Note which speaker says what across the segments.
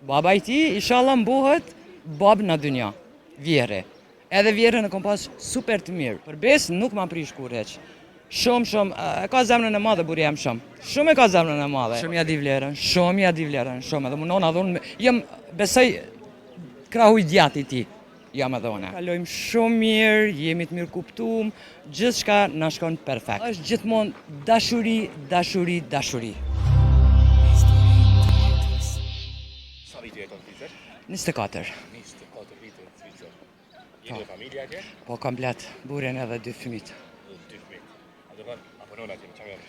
Speaker 1: Baba i tij, ishalla m'bohet babë në dynja. Vjehrri. Edhe vjehrrin e kom pas super të mirë. Për besë nuk ma prish kurrë hiç. Shumë, shumë, e ka zemrën e madhe burri jem shumë. Shumë e ka zemrën e madhe. Shumë ja di vlerën, shumë ja di vlerën, shumë. Edhe munona dhe unë, jam, besoj, krahu i djathtë i tij. Jam edhe une. Kalojmë shumë mirë, jemi të mirëkuptum, gjithçka na shkon perfekt. Është gjithmonë dashuri, dashuri, dashuri.
Speaker 2: Sa vite jeton në Zvicër?
Speaker 1: 24.
Speaker 2: 24 vite në Zvicër. Jeni me familje atje?
Speaker 1: Po, komplet, burrin edhe dy fëmijët.
Speaker 2: Edhe dy fëmijët. A do të a punon atje, çfarë jam?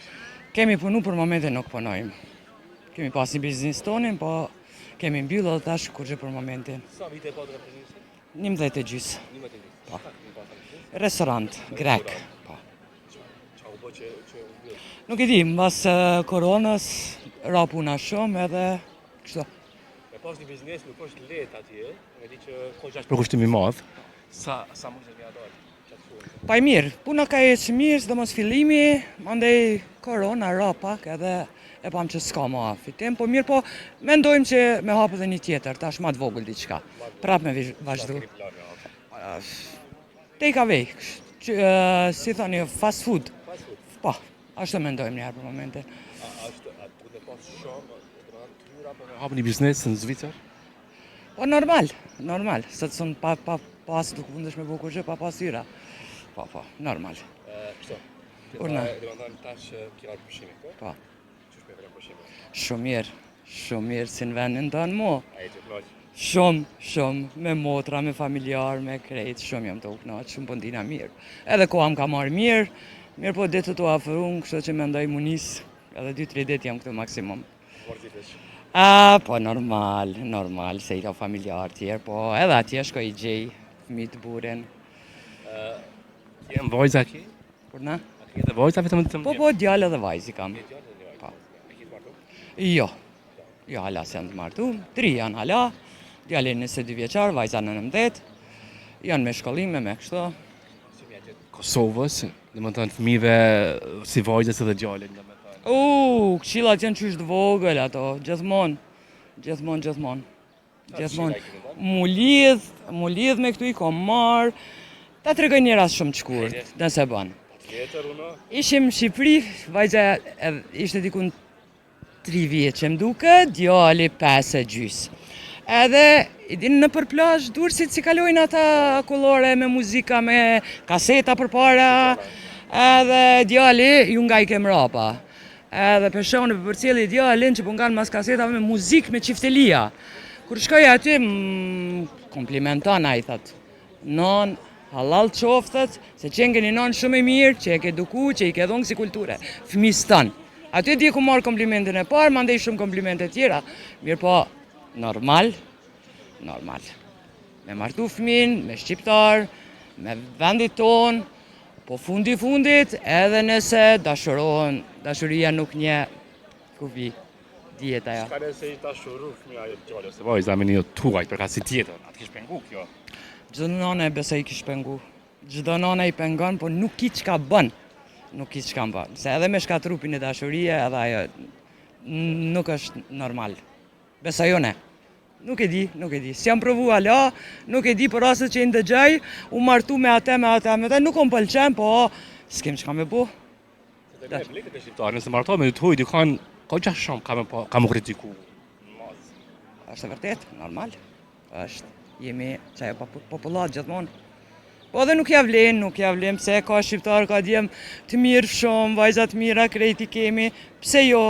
Speaker 1: Kemi punu për momentin nuk punojmë. Kemi pas një biznis tonin, po kemi mbyllë edhe tash kurgjë për momentin.
Speaker 2: Sa vite ka të biznesin?
Speaker 1: 11 e gjysë.
Speaker 2: 11 e gjysë.
Speaker 1: Po.
Speaker 2: Sa kemi pas biznes?
Speaker 1: Restorant, grek. Po.
Speaker 2: Çka u bë që që u mbyll?
Speaker 1: Nuk e di, mbas eh, koronës ra puna shumë edhe kështu.
Speaker 2: Me pas një biznes nuk është lehtë atje, e di që ka gjash përkushtim i madh. Sa sa mundesh me ia dal?
Speaker 1: Pa i mirë, puna ka ecë mirë, sidomos fillimi, mandej korona ra pak edhe e pam që s'ka ma fitim, po mirë po mendojmë që me hapë edhe një tjetër, tash ma të vogël diçka, prap me vazhdu. Take away, që, si thoni, fast food. Po, ashtu mendojmë njëherë për momentin.
Speaker 2: A, është, a duhet me pas shumë, do të thënë, të hyra për me hapë një biznes në Zvicër?
Speaker 1: Po normal, normal, se të sun pa, pa pas nuk mundesh me bo kurgjë pa pas hyra. Po, po, normal.
Speaker 2: Kështu.
Speaker 1: Urna.
Speaker 2: Do të thënë tash ke ardhur pushime këtu?
Speaker 1: Po.
Speaker 2: Qysh po e kalon pushimin?
Speaker 1: Shumë mirë, shumë mirë si në vendin tonë mu.
Speaker 2: A je tu u kënaq?
Speaker 1: Shumë, shumë, me motra, me familjar, me krejt, shumë jam tu u knaq, shumë po ndina mirë. Edhe koha më ka marrë mirë, mirë po ditët u afrun, kështu që mendoj mu nis, edhe 2-3 ditë jam këtu maksimum.
Speaker 2: Mërzitesh?
Speaker 1: A, po normal, normal, se i ka familjar tjerë, po edhe atje shkoj i gjej fëmijët burrin.
Speaker 2: Jem vajza ki?
Speaker 1: Por na?
Speaker 2: A ke edhe vajza vetëm të
Speaker 1: Po, po, djalë edhe vajzë i kam.
Speaker 2: Djalë edhe vajzë.
Speaker 1: Po.
Speaker 2: E ke të martu?
Speaker 1: Jo, jo, hala s'janë të martu, tri janë hala, djali 22 vjeçar, vajza 19, janë me shkollime, me kështu.
Speaker 2: Si më gjet Kosovës, do të thënë fëmijëve si vajzës edhe djalin, do të thënë.
Speaker 1: U, këshillat janë qysh të vogël ato, gjithmonë, gjithmonë, gjithmonë. Gjithmonë, mu lidh, mu lidh me këtu i kom marrë, ta tregoj një rast shumë të shkurt, nëse bën.
Speaker 2: Tjetër unë.
Speaker 1: Ishim në Shqipëri, vajza ishte dikun 3 vjeçe më duket, djali 5 e gjys. Edhe i din nëpër plazh Durrësit si kalojnë ata akullore me muzika, me kaseta përpara, edhe djali ju ngajke mrapa. Edhe pe shoh unë po përcjelli djalin që po ngan mas kasetave me muzikë me çiftelia. Kur shkoj aty, më komplimenton ai thot. Non, hallall qoftë, se qenke një nonë shumë e mirë, që e ke eduku, që i ke dhonë kësi kulture. Fëmisë tënd. Aty di ku marr komplimentin e parë, mandej shumë komplimente tjera. Mirë po, normal, normal. Me martu fëmin, me shqiptar, me vendit tonë, po fundi fundit, edhe nëse dashurohen, dashuria nuk njeh kufi, dihet ajo.
Speaker 2: Çka nëse i dashuru fëmija e djalë ose vajza me një tuaj për kasi tjetër, a të kish pengu kjo?
Speaker 1: Çdo nënë e besoj i kish pengu. Çdo nënë i pengon, po nuk ki çka bën. Nuk ki çka bën. Se edhe me shkatru pi një dashurie, edhe ajo nuk është normal. Besoj unë. Nuk e di, nuk e di. S'jam provu ala, nuk e di për rastet që i ndëgjoj, u martu me atë, me atë, me atë, nuk më pëlqen, po s'kem çka me bo.
Speaker 2: Se të me vlekët e shqiptarë, nëse martohet me të huj, dikon, ka gjash shumë ka me, po, ka me kritiku.
Speaker 1: Është e vërtet, normal. Është, jemi që ajo popullat gjithmonë. Po edhe nuk ja vlen, nuk ja vlen, pse ka shqiptar, ka djem të mirë shumë, vajza të mira, krejt i kemi, pse jo,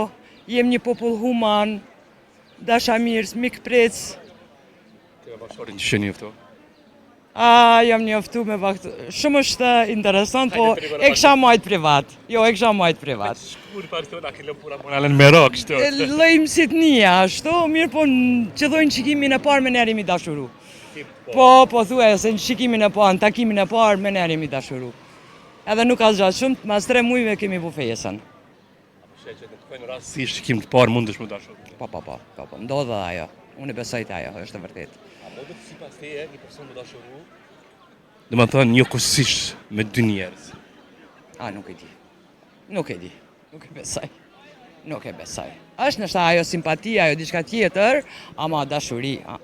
Speaker 1: jem një popull human, dashamirës, mikpritës.
Speaker 2: Ti me bashkëshortin që je njoftu?
Speaker 1: A, jam njoftu me vakt... Shumë është interesant, po e kisha majt privat. Jo, e kisha majt privat.
Speaker 2: Shkurt pa këtu, a ke lënë pura puna lënë me rok, kështu.
Speaker 1: Lëjmë si të nija, ashtu, mirë po që thojnë shikimin e parë menjëherë jemi dashuru. Po, po, po thuaj, se në shikimin e parë, në takimin e parë, menjëherë jemi dashuru. Edhe nuk ka zgjatë shumë, mas tre mujve kemi bu fejesën.
Speaker 2: Apo sheh që në të kojnë rast si shikim të parë mundesh me u dashuru.
Speaker 1: Po, po, po, po, po, ndodh edhe ajo. Unë e besoj te ajo, është e vërtetë.
Speaker 2: A mundet sipas teje një person me u dashuru? Domethënë njëkohësisht me dy njerëz.
Speaker 1: A, nuk e di. Nuk e di. Nuk e besoj. Nuk e besoj. Është ndoshta ajo simpatia, ajo diçka tjetër, ama dashuri. A.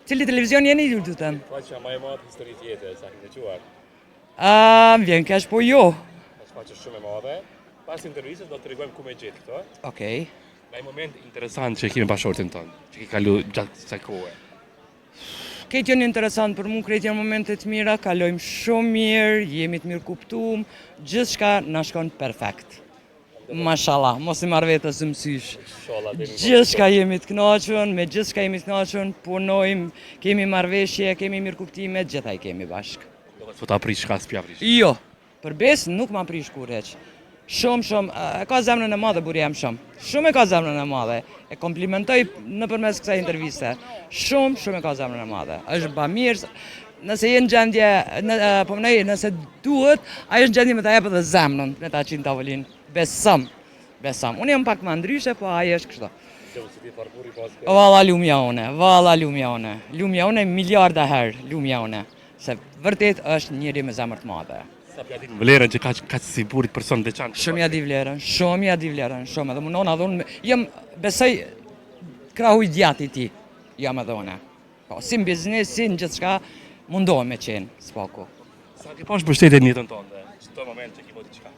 Speaker 1: Cili televizion jeni ju lutem?
Speaker 2: Faqja më e madhe histori të jetës, sa keni dëgjuar?
Speaker 1: A, më vjen keq po jo.
Speaker 2: Është faqe shumë e madhe. Pas intervistës do të tregojmë ku me gjetë këto.
Speaker 1: Okej.
Speaker 2: Në një moment interesant që kemi bashkëshortin tonë, që ke kalu gjatë kësaj kohe.
Speaker 1: Krejt janë interesant për mu, krejt janë momente të mira, kalojmë shumë mirë, jemi të mirëkuptum, gjithçka na shkon perfekt. Mashallah, mos i marr vetes mësysh. Gjithçka jemi të kënaqur, me gjithçka jemi të kënaqur, punojmë, kemi marrëveshje, kemi mirëkuptime, gjitha i kemi bashkë.
Speaker 2: Do të ta prish ka s'pja prish.
Speaker 1: Jo, për besë nuk ma prish kurrë hiç. Shumë, shumë, e ka zemrën e madhe burri jem shumë. Shumë e ka zemrën e madhe. E komplimentoj nëpërmes kësaj interviste. Shumë, shumë e ka zemrën e madhe. Është bamirës, nëse je në gjendje, në, po mendoj, nëse duhet, ai është në gjendje me ta jep edhe zemrën, me ta qitë në tavolinë. Besom, besom. Unë jam pak ma ndryshe, po ai është kështu. Valla lumja une, valla lumja une. Lumja une miliarda herë, lumja une. Se vërtet është njeri me zemër të madhe.
Speaker 2: Sa pja di vlerën që kaq kaq si burrit person të veçantë.
Speaker 1: Shumë ja di vlerën, shumë ja di vlerën, shumë edhe munona dhe unë jam besoj krahu i djathtë i tij. Jam edhe unë. Po, si në biznes, si në gjithçka, mundohem me qenë, s'paku.
Speaker 2: Sa ke pas mbështetje në jetën tënde? Çdo moment që ke bërë diçka.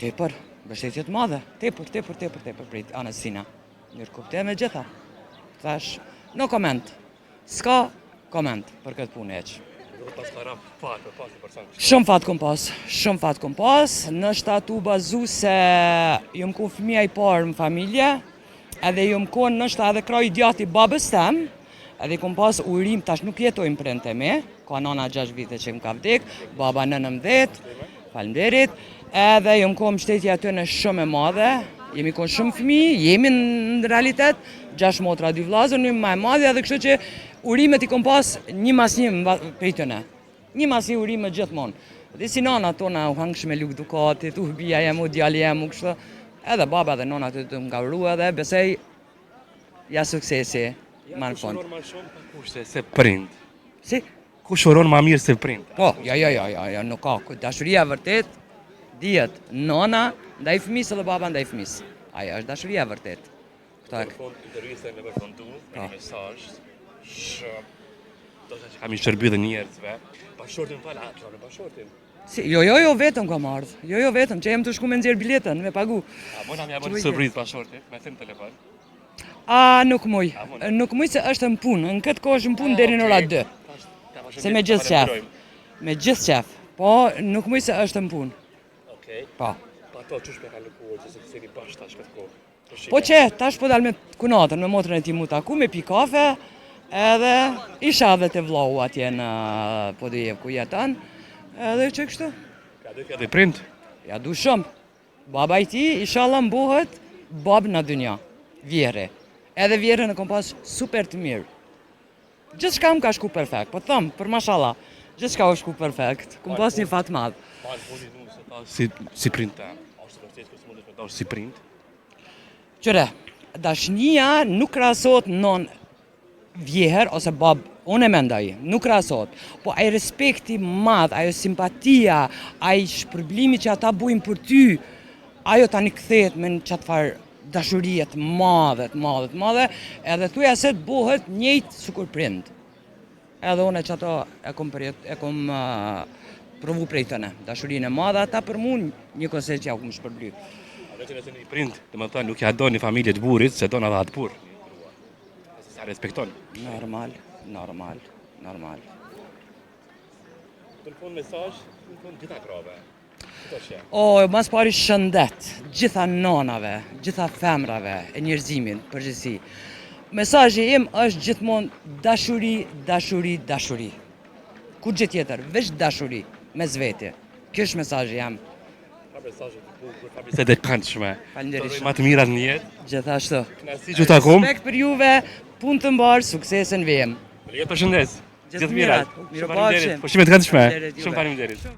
Speaker 1: Tepër, mbështetje të madhe, tepër, tepër, tepër, tepër prej anës tina. Mirëkuptim me gjitha. Thash, no comment. S'ka comment për këtë punë hiç.
Speaker 2: Do të pas ka ra fat për pas një person
Speaker 1: kështu. Shumë fat kom pas, shumë fat kom pas, ndoshta tu bazu se jom kon fëmija i parë në familje, Edhe jom kon ndoshta edhe krahu i djathtë i babës tem, edhe i kom pas urim, tash nuk jetojnë prindët e mi, ka nana 6 vite që më ka vdek, baba 19, faleminderit, edhe jom kon mbështetja atyne shumë e madhe, jemi kon shumë fëmi, jemi në realitet, 6 motra, 2 vllazër, unë ma e madhja edhe kështu që urimet i kom pas një mas një prej tyne. Një mas një urime gjithmonë. Dhe si nana tona u hangsh me lugë dukatit, u bija jem, u djali jem, u kështu. Edhe baba dhe nona të të më uru edhe besoj ja suksesi ma në
Speaker 2: fund. Kush uron ma shumë pa kushte se prind?
Speaker 1: Si?
Speaker 2: Kush uron ma mirë se prind?
Speaker 1: Po, ja, ja, ja, ja, ja, nuk ka. Dashuria vërtet, dihet, nona ndaj fëmisë dhe baba ndaj fëmisë. Ajo është dashuria vërtet.
Speaker 2: Këta e... Në fund intervistën me përfundu me një mesazh që do të që kam i shërby dhe njerëzve. Bashkëshortin fal, a ke bashkëshortin?
Speaker 1: Si, jo, jo, jo, vetëm kam ardhë. Jo, jo, vetëm, që jem tu shku me nxjerr biletën, me pagu.
Speaker 2: A mund me ja bërë surprizë bashkëshortit, me thënë telefon?
Speaker 1: A, nuk muj. Nuk muj se është në punë. Në këtë kohë është në punë deri në ora 2. Se me gjithë qef. Me gjithë qef. Po, nuk muj se është në punë.
Speaker 2: Okej.
Speaker 1: Po.
Speaker 2: Pa to qysh me kalu kohë, që se të seni bashkë tash këtë kohë.
Speaker 1: Po që, tash po dal me kunatën, me motrën e tij mu taku, me pi kafe, edhe isha edhe te vllau atje në Podujevë ku jeton, edhe që kështu.
Speaker 2: Ja do edhe prind?
Speaker 1: Ja du shumë. Baba i tij, inshallah m'bohet babë në dynja, vjehrri. Edhe vjehrrin e kom pas super të mirë. Gjithçka më ka shku perfekt, po them, për mashallah, gjithçka ka shku perfekt, kum pas një fat
Speaker 2: madh. Si, si prind ta, është vërtet që s'mundesh me dashtë si prind?
Speaker 1: Qyre, dashnia nuk krahasohet non vjehër ose bab, unë e mendoj, nuk krahasohet. Po ai respekti madh, ajo simpatia, ai shpërblimi që ata bujnë për ty, ajo tani kthehet me në qatë farë dashurie të madhe, të madhe, të madhe, edhe thuja se të bohet njëjtë sikur prind. Edhe unë qato e kom, përjet, e kom uh, provu prej tyne, dashurinë e madhe ata për mu njëkohësisht që ja kom shpërbly.
Speaker 2: A dhe që nëse një prind, domethënë, nuk ja do një familje të burrit, s'e don edhe atë burrë. Se s'e respekton.
Speaker 1: Normal, normal, normal.
Speaker 2: Në fund mesazh, në fund gjitha grave.
Speaker 1: O, ma s'pari shëndet, gjitha nonave, gjitha femrave e njerëzimit, përgjithësi. Mesazhi im është gjithmonë dashuri, dashuri, dashuri. Kurgjë tjetër, veç dashuri, mes veti. Ky është mesazhi
Speaker 2: jem. Ka mesazhe të bukur, ka bisedë të këndshme.
Speaker 1: Faleminderit
Speaker 2: shumë. Ma të mirat në jetë.
Speaker 1: Gjithashtu.
Speaker 2: Kënaqësi që takum.
Speaker 1: Respekt për juve, punë të mbarë, suksese në vijim.
Speaker 2: Të përshëndes.
Speaker 1: Gjithë mirat.
Speaker 2: Mirupafshim. Pushime të këndshme. Shumë faleminderit.